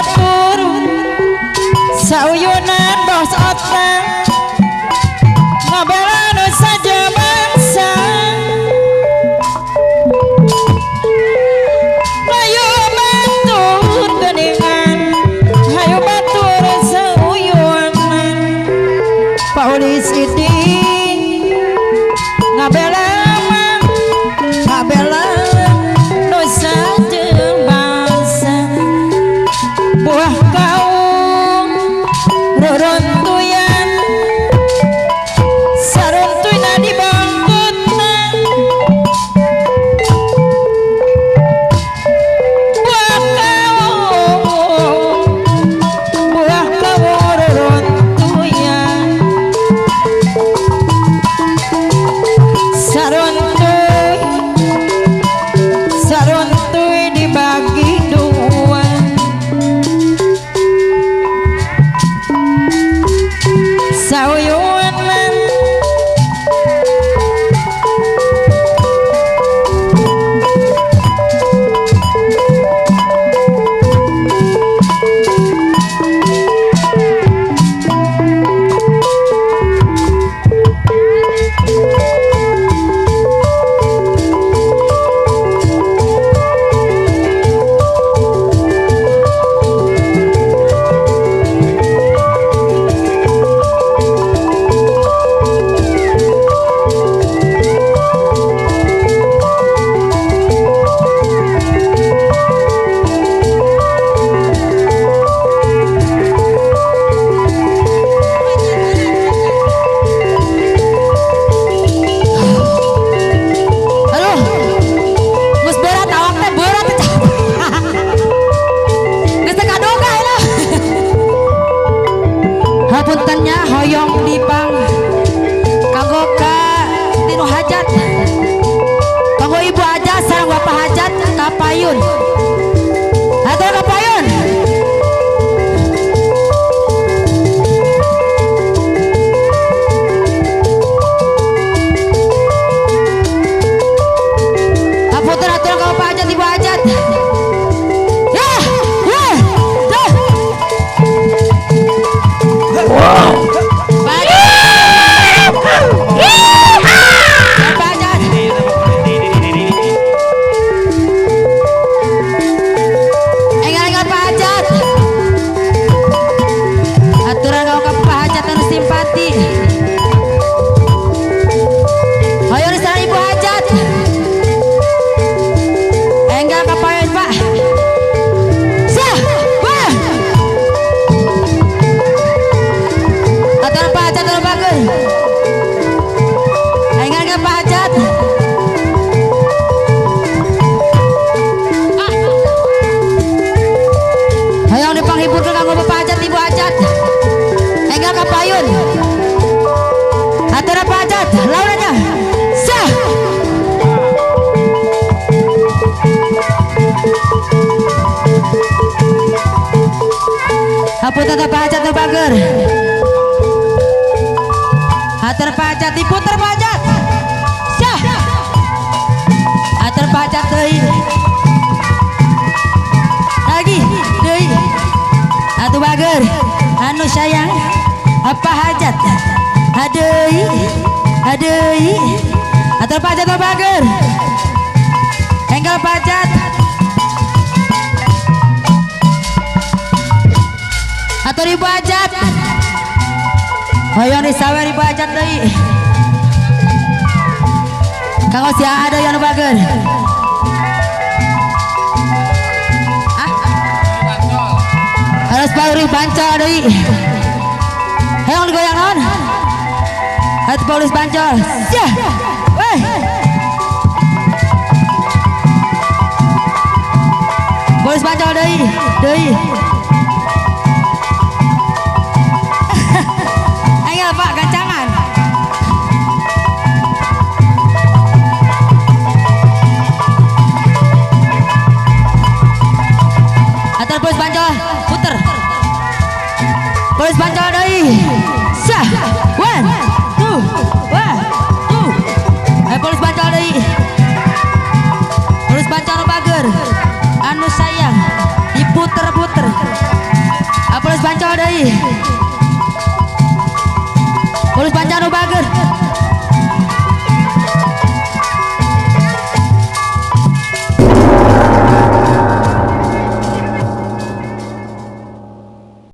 Batur sauyunan bos otak ngabela nusa bangsa hayu batur geningan hayu batur sauyunan Paulis ini ngabela ngabela nusa bangsa buah kaung reruntuyan saruntuyna di bangkutna buah kaung reruntuyan saruntuy saruntuy dibagi dua sauyunan Aduh, geus berat awak teh berat. Geus teu kaduga ieu. Hapunten nya hoyong dipang kanggo ka tinu hajat. Kanggo ibu hajat sareng bapak hajat kapayun. Hatur kapayun. Hapunten aturan ka bapak hajat ibu hajat. Ya, ya, dah. Wow. Pak Bapak hajat. Enggal-enggal Pak Hajat. Aturan kau ke Pak Hajat anu simpati. Hoyong disana Ibu Hajat. Enggal ka payun Pak. Sah, wah. Aturan Pak Hajat anu bagus. Enggal ka Pak Hajat. Hayang dipanghiburkeun kanggo Bapak Hajat Ibu Hajat. Enggal ka payun. Aturan Pak Hajat, launanya. Sah. Hapunten teh Pak Hajat nu bager. Hatur Pak Hajat diputer Pak Hajat. Sah. Hatur Pak Hajat deui. Lagi deui. Atuh bager. Anu sayang apa hajat? Adeui. Adeui. Hatur Pak Hajat nu bager. Enggal Pak Hajat. Atur Ibu Hajat. Hoyong disawer Ibu Hajat deui. Kanggo si Aa deui anu bager. Ah. Harus paurih bancol deui. Hoyong digoyang naon? Atuh paulus bancol. Sia. Weh. Paulus bancol deui, deui. Ayo Pak gancangan. Atur polis bancol, puter. Polis bancol deui. Sah. 1 2 1 2. Ayo polis bancol deui. Polis bancol bager. Anu sayang diputer-puter. Deui. Polus Pancar nu bager.